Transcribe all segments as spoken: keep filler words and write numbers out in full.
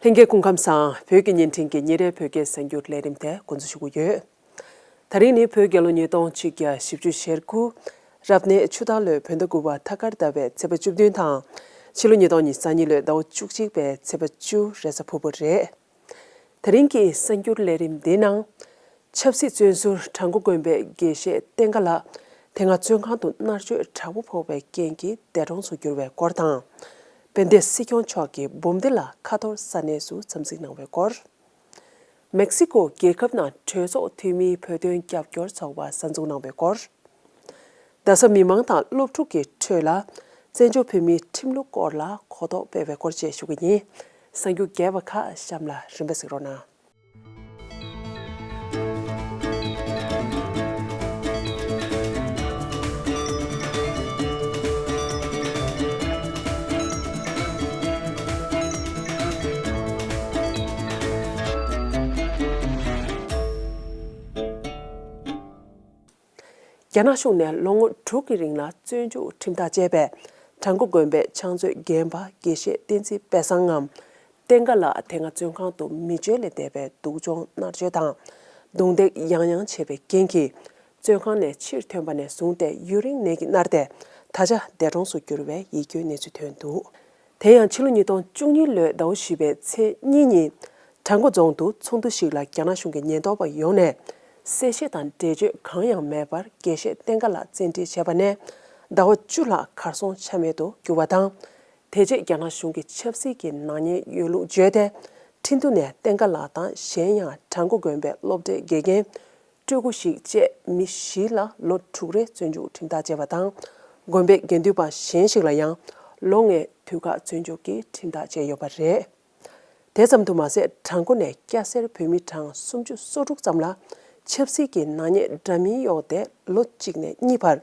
ལྷན་རྒྱས་སྐུ་ཁམས་བཟང་། བོད་ཀྱི་བརྙན་འཕྲིན་གྱི་ཉིན་རེའི་བོད་སྐད་གསར་འགྱུར་ལས་རིམ་དེ་འགོ་འཛུགས་ཞུ་གི་ཡོད། དེ་རིང་ནི་བོད་རྒྱལ་ལོ་ཉིས་སྟོང་ཆིག་བརྒྱ་བཞི་བཅུ་ཞེ་དགུ། རབ་གནས་ཆུ་སྟག་ལོའི་བོད་ཟླ་དགུ་པ་ཐ་སྐར་ཟླ་བའི་ཚེས་པ་བཅུ་བདུན་དང་། ཕྱི་ལོ་ཉིས་སྟོང་ཉི་ཤུ་རྩ་གཉིས་ལོའི་ཟླ་བ་བཅུ་གཅིག་པའི་ཚེས་པ་བཅུ་རེས་གཟའ་ཕུར་བུ་རེད། དེ་རིང་གི་གསར་འགྱུར་ལས་རིམ་འདིའི་ནང་། ཆབ་སྲིད་བཙོན་ཟུར་བྲག་འགོ་དགོན་པའི་དགེ་བཤེས་བསྟན་དགའ་ལགས་དེ་སྔ་བཙོན་ཁང་དུ་མནར་གཅོད་དྲག་པོ་ཕོག་པའི་རྐྱེན་གྱིས་འདས་གྲོངས་སུ་གྱུར་བའི་སྐོར་དང་། དཔལ་ལྡན་སྲིད་སྐྱོང་མཆོག་གིས་འབུམ་སྡེ་ལ་ཁ་འཐོར་ས་གནས་སུ་འཚམས་གཟིགས་གནང་བའི་སྐོར། མེག་སི་ཀོ་རྒྱལ་ཁབ་ནང་གྲོས་ཚོགས་འཐུས་མིའི་བོད་དོན་རྒྱབ་སྐྱོར་ཚོགས་པ་གསར་འཛུགས་གནང་བའི་སྐོར། རྡ་ས་མི་མང་དང་སློབ་ཕྲུག་གི་ཁྲོད་ལ་བཙན་བྱོལ་བོད་མིའི་ཁྲིམས་ལུགས་སྐོར་ལ་གོ་རྟོགས་སྤེལ་བའི་སྐོར་བཅས་ཞུ་གི་ཡིན། གསར་འགྱུར་རྒྱས་པ་ཁག་གཤམ་ལ་རིམ་པས་གཟིགས་རོགས་གནང་། རྒྱ་ནག་གཞུང་ནས་ལོ་ངོ་དྲུག་གི་རིང་ལ་བཙོན་འཇུག་ཁྲིམས་ཐག་བཅད་པའི་བྲག་འགོ་དགོན་པའི་ཕྱག་མཛོད་རྒན་པ་དགེ་བཤེས་བསྟན་འཛིན་དཔལ་བཟང་ངམ་བསྟན་དགའ་ལགས་དེ་སྔ་བཙོན་ཁང་དུ་མི་སྤྱོད་ལས་འདས་པའི་སྡུག་སྦྱོང་མནར་གཅོད་དང་། རྡུང་རྡེག་ཡང་ཡང་བྱས་པའི་རྐྱེན་གྱིས། བཙོན་ཁང་ནས་ཕྱིར་ཐོན་པ་ནས་བཟུང་སྟེ་ཡུན་རིང་ནད་ཀྱིས་མནར་ཏེ། ད་ཆ་འདས་གྲོངས་སུ་གྱུར་བའི་ཡིད་སྐྱོའི་གནས་ཚུལ་ཐོན་འདུག་དེ་ཡང་ཕྱི་ལོ་ཉིས་སྟོང་བཅུ་གཉིས་ལོའི་ཟླ་བ་བཞི་པའི་ཚེས་གཉིས་ཉིན། བྲག་འགོ་རྫོང་དུ་ཚོགས་འདུ་ཞིག་ལ་རྒྱ་ནག་གཞུང་གི་ཉེན་རྟོག་པ་ཡོངས་ནས་གསལ་བཤད་དང་འགྲེལ་བརྗོད་གང་ཡང་མེད་པར་དགེ་བཤེས་བསྟན་དགའ་ལགས་བཙན་ཁྲིད་བྱས་པ་ནས་ཟླ་བ་བཅུ་ལྷག་གར་སོང་ཆ་མེད་དུ་གྱུར་བ་དང་། དེ་རྗེས་རྒྱ་ནག་གཞུང་གིས་ཆབ་སྲིད་ཀྱི་ནག་ཉེས་ཡོད་ལུགས་བརྗོད་དེ། ཁྲིན་ཏུའུ་ནས་བསྟན་དགའ་ལགས་དང་གཞན་ཡང་བྲག་འགོ་དགོན་པའི་སློབ་གྲྭའི་དགེ་རྒན་སྤྲུལ་སྐུ་ཞིག་བཅས་མི་བཞི་ལ་ལོ་དྲུག་རེ་བཙོན་འཇུག་ཁྲིམས་ཐག་བཅད་པ་དང་། དགོན་པའི་དགེ་འདུན་པ་གཞན་ཞིག་ལ་ཡང་ལོ་ལྔའི་དུས་བཀག་བཙོན་འཇུག་གི་ཁྲིམས་ཐག་བཅད་ཡོད་པ་རེད། དེ་ཙམ་དུ་མ་ཟད། བྲག་འགོ་ནས་སྐྱ་སེར་བོད་མི་གྲངས་སུམ་ཅུ་སོ་དྲུག་ཙམ་ལ་ཆབ་སྲིད་ཀྱི་ནག་ཉེས་འདྲ་མིན་གཡོགས་ཏེ་ལོ་གཅིག་ནས་གཉིས་བར་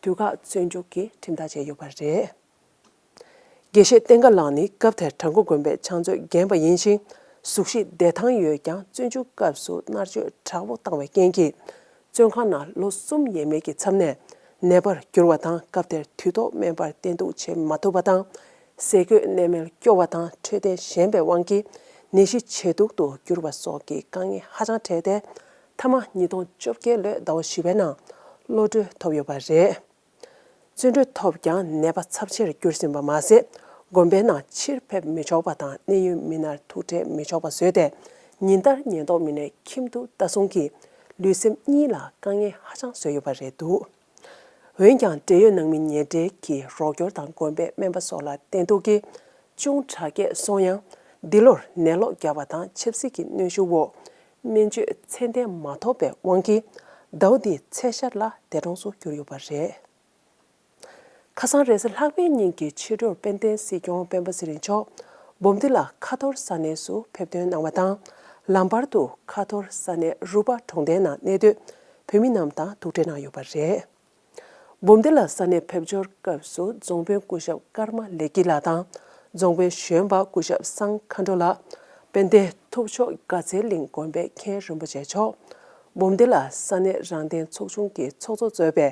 དུས་བཀག་བཙོན་འཇུག་གི་ཁྲིམས་ཐག་བཅད་ཡོད་པ་རེད། དགེ་བཤེས་བསྟན་དགའ་ལགས་ནི་སྐབས་དེར་བྲག་འགོ་དགོན་པའི་ཕྱག་མཛོད་རྒན་པ་ཡིན་ཞིང་། གཟུགས་གཞི་བདེ་ཐང་ཡོད་ཀྱང་བཙོན་འཇུག་སྐབས་སུ་མནར་གཅོད་དྲག་པོ་བཏང་བའི་རྐྱེན་གྱིས། བཙོན་ཁང་ནང་ལོ་གསུམ་ཡས་མས་ཀྱི་མཚམས་ནས་ནད་པར་གྱུར་བ་དང་། སྐབས་དེར་དུས་ཐོག་སྨན་པར་བསྟེན་གཏུགས་བྱེད་མ་ཐུབ་པ་དང་། ཟས་གོས་གནས་མལ་སྐྱོ་བ་དང་འཕྲོད་བསྟེན་ཞན་པའི་དབང་གིས་ནད་གཞི་ཇེ་སྡུག་ཏུ་གྱུར་བ་སོགས་ཀྱི་དཀའ་ངལ་ཧ་ཅང་འཕྲད་དེ། མཐའ་མ་ཉིས་སྟོང་བཅོ་བརྒྱད་ལོའི་ཟླ་བ་བཞི་པའི་ནང་གློད་གྲོལ་ཐོབ་ཡོད་པ་རེད། བཙོན་གྲོལ་ཐོབ་ཀྱང་ནད་པ་ཚབས་ཆེར་གྱུར་ཟིན་པ་མ་ཟད། དགོན་པའི་ནང་ཕྱིར་ཕེབས་མི་ཆོག་པ་དང་གནས་ཡུལ་མི་སྣར་ཐུག་འཕྲད་མི་ཆོག་པ་བཟོས་ཏེ། ཉིན་ལྟར་ཉེན་རྟོག་མི་སྣས་ཁྱིམ་དུ་ལྟ་སྲུང་གིས་ལུས་སེམས་གཉིས་ལ་དཀའ་ངལ་ཧ་ཅང་བཟོས་ཡོད་པ་རེད་འདུག་འོན་ཀྱང་འབྲེལ་ཡོད་ནང་མི་ཉེ་འབྲེལ་གྱི་རོགས་སྐྱོར་དང་དགོན་པའི་སྨན་པ་སོགས་ལ་བསྟེན་གཏུགས་ཀྱིས་ཅུང་དྲག་སྐྱེད་སོང་ཡང་། འདི་ལོར་ནད་ལོག་བརྒྱབ་པ་དང་ཆབ་སྲིད་ཀྱི་གནོན་ཤུགས་འོག་སྨན་བཅོས་ཚད་ལྡན་མ་ཐོབ་པའི་དབང་གིས་ཟླ་བ་འདིའི་ཚེས་ཤར་ལ་འདས་གྲོངས་སུ་གྱུར་ཡོད་པ་རེད། ཁ་སང་རེས་གཟའ་ལྷག་པའི་ཉིན་གྱི་ཕྱི་དྲོར་དཔལ་ལྡན་སྲིད་སྐྱོང་སྤེན་པ་ཚེ་རིང་མཆོག་འབུམ་སྡེ་ལ་ཁ་འཐོར་ས་གནས་སུ་ཕེབས་ཐོན་གནང་བ་དང་། ལམ་བར་དུ་ཁ་འཐོར་ས་གནས་རུ་པ་གྲོང་རྡལ་ནང་གནས་སྡོད་བོད་མི་རྣམས་དང་ཐུག་འཕྲད་གནང་ཡོད་པ་རེད། འབུམ་སྡེ་ལ་ས་གནས་ཕེབས་འབྱོར་སྐབས་སུ་རྫོང་དཔོན་སྐུ་ཞབས་ཀརྨ་ལེགས་སྐྱིད་ལགས་དང་། རྫོང་དཔོན་གཞོན་པ་སྐུ་ཞབས་སངས་མཁའ་འགྲོ་ལགས། དཔལ་ལྡན་ཐུབ་མཆོག་དགའ་ཚལ་གླིང་དགོན་པའི་མཁན་རིན་པོ་ཆེ་མཆོག་འབུམ་སྡེ་ལ་ས་གནས་རང་བདེན་ཚོགས་ཆུང་གི་ཚོགས་གཙོ་གཙོས་པའི་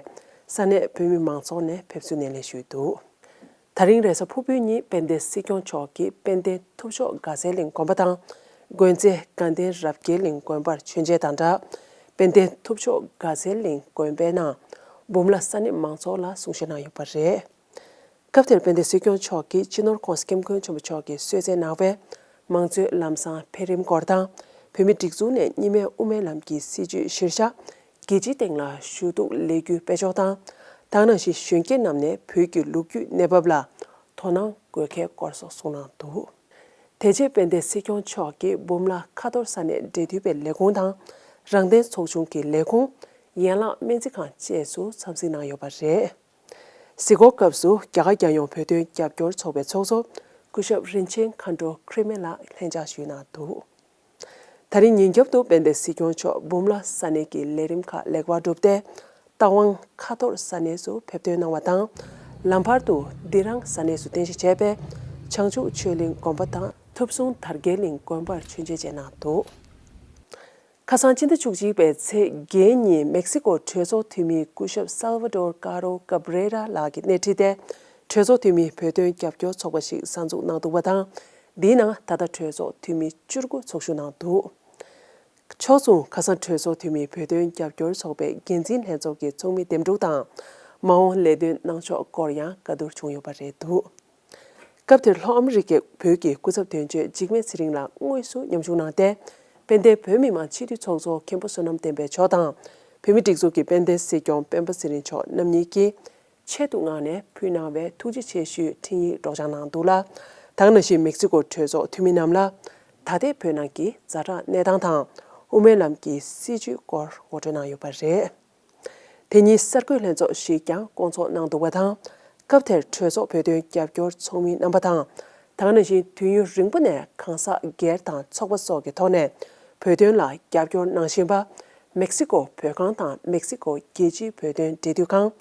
ས་གནས་བོད་མི་མང་ཚོགས་ནས་ཕེབས་བསུ་སྣེ་ལེན་ཞུས་འདུག་དེ་རིང་རེས་གཟའ་ཕུར་བུའི་ཉིན་དཔལ་ལྡན་སྲིད་སྐྱོང་མཆོག་གིས་དཔལ་ལྡན་ཐུབ་མཆོག་དགའ་ཚལ་གླིང་དགོན་པ་དང་། དགོན་རྩེ་དགའ་ལྡན་རབ་རྒྱས་གླིང་དགོན་པར་མཆོད་མཇལ་དང་སྦྲགས། དཔལ་ལྡན་ཐུབ་མཆོག་དགའ་ཚལ་གླིང་དགོན་པའི་ནང་འབུམ་ལ་ས་གནས་མང་ཚོགས་ལ་གསུང་བཤད་གནང་ཡོད་པ་རེད། སྐབས་དེར་དཔལ་ལྡན་སྲིད་སྐྱོང་མཆོག་གིས་སྤྱི་ནོར་༸གོང་ས་༸སྐྱབས་མགོན་ཆེན་པོ་མཆོག་གིས་གསོལ་སྩལ་གནང་བའི་དམངས་གཙོའི་ལམ་བཟང་འཕེལ་རིམ་སྐོར་དང་། བོད་མིའི་སྒྲིག་འཛུགས་ནས་གཉིས་སྨན་དབུ་མའི་ལམ་གྱི་སྲིད་བྱུས་གཞིར་བཞག་གི་སྤྱིའི་སྟེང་ལ་ཞུ་གཏུག་ལས་འགུལ་སྤེལ་ཕྱོགས་དང་། དེ་ནང་བཞིན་གཞོན་སྐྱེས་རྣམས་ནས་བོད་ཀྱི་ལོ་རྒྱུས་གནས་བབ་ལ་དོ་སྣང་དགོས་གལ་སྐོར་སོགས་གསུངས་གནང་འདུག་དེ་རྗེས་དཔལ་ལྡན་སྲིད་སྐྱོང་མཆོག་གིས་འབུམ་ལ་ཁ་འཐོར་ས་གནས་འབྲེལ་མཐུད་པའི་ལས་ཁུངས་དང་། རང་བདེན་ཚོགས་ཆུང་གི་ལས་ཁུངས། ཡན་ལག་སྨན་རྩིས་ཁང་བཅས་སུ་འཚམས་གཟིགས་གནང་ཡོད་པ་རེད། གཟིགས་སྐོར་སྐབས་སུ་རྒྱ་གར་རྒྱལ་ཡོངས་བོད་དོན་རྒྱབ་སྐྱོར་ཚོགས་པའི་ཚོགས་གཙོ་སྐུ་ཞབས་རིན་ཆེན་མཁའ་འགྲོ་ཁྲི་སྨན་ལགས་ལྷན་བཅར་ཞུས་གནང་འདུག་དེ་རིང་ཉིན་རྒྱབ་ཏུ་དཔལ་ལྡན་སྲིད་སྐྱོང་མཆོག་འབུམ་ལ་ས་གནས་ཀྱི་ལས་རིམ་ཁག་ལེགས་པར་གྲུབ་སྟེ། རྟ་དབང་ཁ་འཐོར་ས་གནས་སུ་ཕེབས་ཐོན་གནང་བ་དང་། ལམ་བར་དུ་སྡི་རང་ས་གནས་སུ་རྟེན་གཞི་བྱས་པའི་བྱང་ཆུབ་ཆོས་གླིང་དགོན་པ་དང་ཐུབ་གསུང་དར་རྒྱས་གླིང་དགོན་པར་མཆོད་མཇལ་བཅས་གནང་འདུག་ཁ་སང་སྤྱི་ཟླ་བཅུ་གཅིག་པའི་ཚེས་བརྒྱད་ཉིན་མེག་སི་ཀོ་གྲོས་ཚོགས་འཐུས་མི་སྐུ་ཞབས་སལ་ཝ་ཌོར་ཀ་རོ་ཀ་བྷི་རེ་ར་ལགས་ཀྱི་སྣེ་ཁྲིད་དེ། གྲོས་ཚོགས་འཐུས་མིའི་བོད་དོན་རྒྱབ་སྐྱོར་ཚོགས་པ་ཞིག་གསར་འཛུགས་གནང་འདུག་པ་དང་། འདིའི་ནང་ད་ལྟ་གྲོས་ཚོགས་འཐུས་མི་བཅུ་དགུ་ཚོགས་ཞུགས་གནང་འདུག་ཕྱོགས་མཚུངས་ཁ་སང་གྲོས་ཚོགས་འཐུས་མི་བོད་དོན་རྒྱབ་སྐྱོར་ཚོགས་པའི་འགན་འཛིན་ལྷན་ཚོགས་ཀྱི་ཚོགས་མི་འདེམས་སྒྲུག་དང་། མ་འོངས་ལས་དོན་གནང་ཕྱོགས་སྐོར་ཡང་བཀའ་བསྡུར་བྱུང་ཡོད་པ་རེད་འདུག་སྐབས་དེར་ལྷོ་ཨ་མི་རི་ཀའི་བོད་ཀྱི་སྐུ་ཚབ་དོན་གཅོད་འཇིགས་མེད་ཚེ་རིང་ལགས་དངོས་སུ་མཉམ་ཞུགས་གནང་སྟེ། དཔལ་ལྡན་བོད་མི་མང་སྤྱི་འཐུས་ཚོགས་གཙོ་མཁན་པོ་བསོད་ནམས་བསྟན་འཕེལ་མཆོག་དང་། བོད་མིའི་སྒྲིག་འཛུགས་ཀྱི་དཔལ་ལྡན་སྲིད་སྐྱོང་སྤེན་པ་ཚེ་རིང་མཆོག་རྣམ་གཉིས་ཀྱིས་ཆེད་དུ་མངགས་ནས་ཕུལ་གནང་བའི་ཐུགས་རྗེ་ཆེ་ཞུའི་འཕྲིན་ཡིག་སྒྲོག་སྦྱང་གནང་འདུག་ལ། ད་ག་ནང་བཞིན་མེག་སི་ཀོ་གྲོས་ཚོགས་འཐུས་མི་རྣམས་ལ་ད་ལྟའི་བོད་ནང་གི་ཛ་དྲག་གནས་སྟངས་དང་། དབུ་མའི་ལམ་གྱི་སྲིད་བྱུས་སྐོར་ངོ་སྤྲོད་གནང་ཡོད་པ་རེད། དེ་ཉིན་གསར་འགོད་ལྷན་ཚོགས་ཤིག་ཀྱང་བསྐོང་ཚོགས་གནང་འདུག་པ་དང་། སྐབས་དེར་གྲོས་ཚོགས་བོད་དོན་རྒྱབ་སྐྱོར་ཚོགས་མི་རྣམ་པ་དང་། ད་ག་ནང་བཞིན་དུས་ཡུན་རིང་པོ་ནས་གང་ཟག་སྒེར་དང་ཚོགས་པ་སོགས་ཀྱི་ཐོག་ནས་བོད་དོན་ལ་རྒྱབ་སྐྱོར་གནང་བཞིན་པ། མེག་སི་ཀོ་བོད་ཁང་དང་མེག་སི་ཀོ་རྒྱལ་སྤྱིའི་བོད་དོན་འབྲེལ་མཐུད་ཁང་།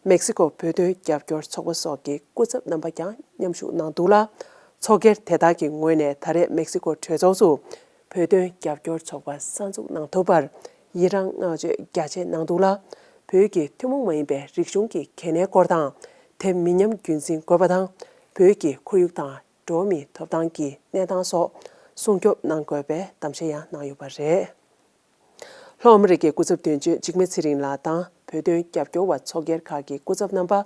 མེག་སི་ཀོ་བོད་དོན་རྒྱབ་སྐྱོར་ཚོགས་པ་སོགས་ཀྱི་སྐུ་ཚབ་རྣམ་པ་ཀྱང་མཉམ་ཞུགས་གནང་འདུག་ལ། ཚོགས་སྒེར་དེ་དག་གི་ངོས་ནས་ད་རེས་མེག་སི་ཀོ་གྲོས་ཚོགས་སུ་བོད་དོན་རྒྱབ་སྐྱོར་ཚོགས་པ་གསར་འཛུགས་གནང་ཐུབ་པར་ཡི་རངས་བསྔགས་བརྗོད་རྒྱ་ཆེ་གནང་འདུག་ལ། བོད་ཀྱི་ཐུན་མོང་མ་ཡིན་པའི་རིག་གཞུང་གི་གལ་གནད་སྐོར་དང་། དེ་མི་ཉམས་རྒྱུན་འཛིན་དགོས་པ་དང་། བོད་ཀྱི་ཁོར་ཡུག་དང་འགྲོ་བ་མིའི་ཐོབ་ཐང་གི་གནས་སྟངས་སོགས་སྲུང་སྐྱོབ་གནང་དགོས་པའི་གཏམ་བཤད་ཡང་གནང་ཡོད་པ་རེད། ལྷོ་ཨ་མི་རི་ཀའི་སྐུ་ཚབ་དོན་གཅོད་འཇིགས་མེད་ཚེ་རིང་ལགས་དང་བོད་དོན་རྒྱབ་སྐྱོར་བ་ཚོགས་སྒེར་ཁག་གི་སྐུ་ཚབ་རྣམ་པ།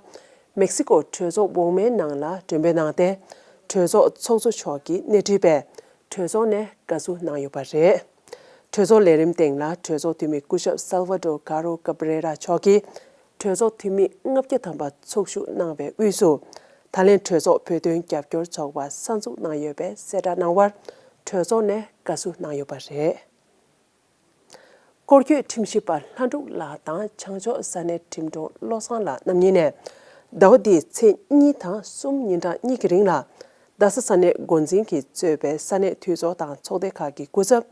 མེག་སི་ཀོ་གྲོས་ཚོགས་འོག་མའི་ནང་ལ་མགྲོན་འབོད་གནང་སྟེ། གྲོས་ཚོགས་ཚོགས་གཙོ་མཆོག་གིས་སྣེ་ཁྲིད་པའི་གྲོས་ཚོགས་ནས་དགའ་བསུ་གནང་ཡོད་པ་རེད། གྲོས་ཚོགས་ལས་རིམ་སྟེང་ལ་གྲོས་ཚོགས་འཐུས་མི་སྐུ་ཞབས་སལ་ཝ་ཏོ་ཀ་རོ་ཀ་བྷི་རེ་ར་མཆོག་གིས། གྲོས་ཚོགས་འཐུས་མི་ལྔ་བརྒྱ་ཐམ་པ་ཚོགས་ཞུགས་གནང་བའི་དབུས་སུ། ད་ལན་གྲོས་ཚོགས་བོད་དོན་རྒྱབ་སྐྱོར་ཚོགས་པ་གསར་འཛུགས་གནང་ཡོད་པའི་གསལ་བསྒྲགས་གནང་བར་གྲོས་ཚོགས་ནས་དགའ་བསུ་གནང་ཡོད་པ་རེད། སྐོར་སྐྱོད་ཁྲིམས་ཞིབ་པ་ལྷ་འབྲུག་ལགས་དང་བྱང་ཕྱོགས་ས་གནས་ཁྲིམས་དྲུང་བློ་བཟང་ལགས་རྣམ་གཉིས་ནས། ཟླ་བ་འདིའི་ཚེས་གཉིས་དང་གསུམ་ཉིན་གྲངས་གཉིས་ཀྱི་རིང་ལ། རྡ་ས་ས་གནས་འགོ་འཛིན་གྱིས་གཙོས་པའི་ས་གནས་འཐུས་ཚོགས་དང་ཚོགས་སྡེ་ཁག་གི་སྐུ་ཚབ།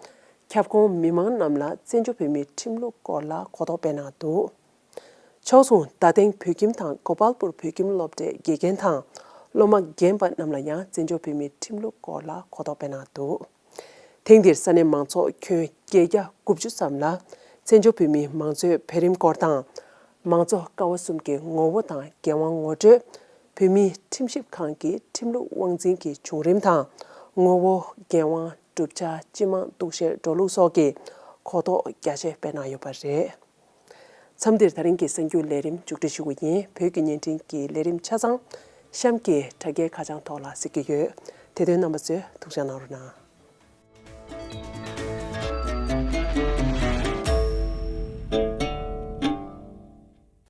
ཁྱབ་ཁོངས་མི་མང་རྣམས་ལ་བཙན་བྱོལ་བོད་མིའི་ཁྲིམས་ལུགས་སྐོར་ལ་གོ་རྟོགས་སྤེལ་གནང་འདུག་ཕྱོགས་མཚུངས་རྡ་སྟེང་བོད་ཁྱིམ་དང་གོ་པལ་པུར་བོད་ཁྱིམ་སློབ་གྲྭའི་དགེ་རྒན་དང་སློབ་མ་རྒན་པ་རྣམས་ལ་ཡང་བཙན་བྱོལ་བོད་མིའི་ཁྲིམས་ལུགས་སྐོར་ལ་གོ་རྟོགས་སྤེལ་གནང་འདུག་ཐེངས་འདིར་ས་གནས་མང་ཚོགས་ཁྱོན་བརྒྱད་བརྒྱ་དགུ་བཅུ་ཙམ་ལ་བཙན་བྱོལ་བོད་མིའི་མང་གཙོའི་འཕེལ་རིམ་སྐོར་དང་། མང་གཙོ་ཀ་བ་གསུམ་གྱི་ངོ་བོ་དང་འགན་དབང་ངོ་སྤྲོད། བོད་མིའི་ཁྲིམས་ཞིབ་ཁང་གི་ཁྲིམས་ལུགས་དབང་འཛིན་གྱི་བྱུང་རིམ་དང་། ངོ་བོ། འགན་དབང་། བསྒྲུབ་བྱ། སྤྱི་དམངས་གཏུག་བཤེར་འགྲོ་ལུགས་སོགས་ཀྱི་གོ་རྟོགས་རྒྱ་ཆེ་སྤེལ་གནང་ཡོད་པ་རེད། མཚམས་འདིར་ད་རིང་གི་གསར་འགྱུར་ལས་རིམ་མཇུག་སྒྲིལ་ཞུ་གི་ཡིན། བོད་ཀྱི་བརྙན་འཕྲིན་གྱི་ལས་རིམ་ཆ་ཚང་གཤམ་གྱི་དྲ་རྒྱའི་ཁ་བྱང་ཐོག་ལ་གཟིགས་ཀྱི་ཡོད། དེ་དོན་རྣམ་པ་ཚོས་ཐུགས་ཅག་གནང་རོགས་གནང་།